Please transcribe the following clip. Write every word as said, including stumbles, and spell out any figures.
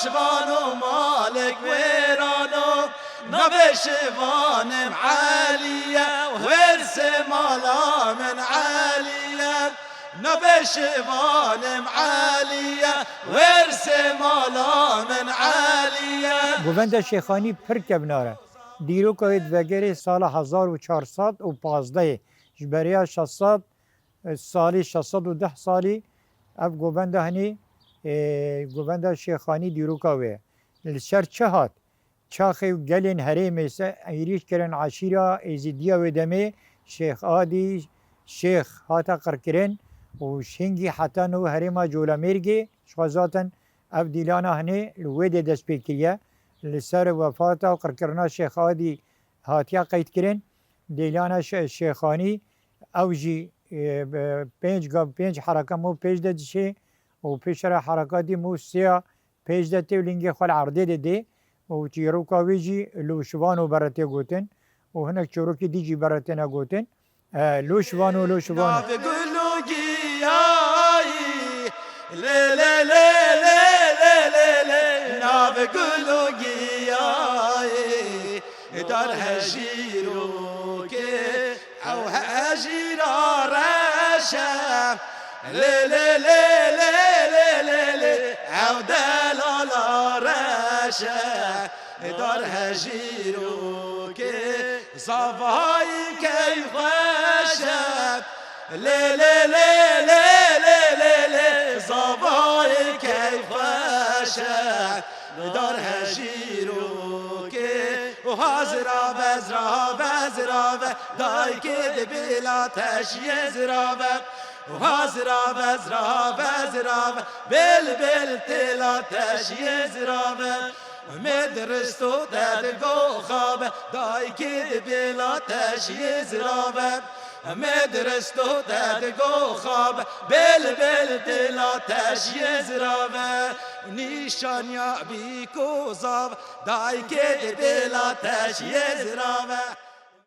Şivan û malek wêran o, navê şivanim Elî ye, wêrsê mala min Elî ye. Navê şivanim Elî ye, wêrsê mala min Elî ye. Govenda Şêxanî pir kevnar e. Dîroka wê divegerê sala hezar û çar sed û pazdehê, ji beriya şeş sed salî, şeş sed û deh salî ev govenda hinî, e, govenda Şêxanî dîroka wê ye. Li ser çi hat? Çaxê gelên herêmê se êrîş kirin eşîra Êzîdiya wê demê, Şêx Adî, Şêx hate qirkirin û hingî heta nû herêma Colemêrgê, ji xwe zaten ev dîlana hinê li wê de dest pê kiriye. Li ser wefata û qirkirina Şêx Adî hatiye qeydkirin. Dîlana Şê-, Şêxanî, ew jî, e, be-, pênc gav, pênc hereka mû pêş de dişê û pêşere herekatî mû sêya pêş de tê û lingê xwe li erdê de dê û çîroka wê jî Lûşivan û bere tê gotin û hinek çîrokê dî jî bere têne gotin. E, Lûşivan û Lûşivan. Navê gul û giyayî, lê, lê, lê, navê gul û giyayî, dar hejîrokê, ew hejîra reş e. Lê, lê, lê, ew delala reş e. Dar hejîrokê, zavayî keyfxweş e. Lê, lê, lê, zavayî keyfxweş e. Dar hejîrokê, û hazira vezra vezra ve, dayikê dibêla teşiyê zira ve. Û hazira vezra vezra ve, bêl bêl têla teşiyê zira ve. Mê diristo te digo xabe, dayikê dibêla teşiyê zira ve. Mê diristo te digo xabe, bêl bêl têla teşiyê zira ve. Nîşaniya bîko zav, dayikê dibêla teşiyê zira ve.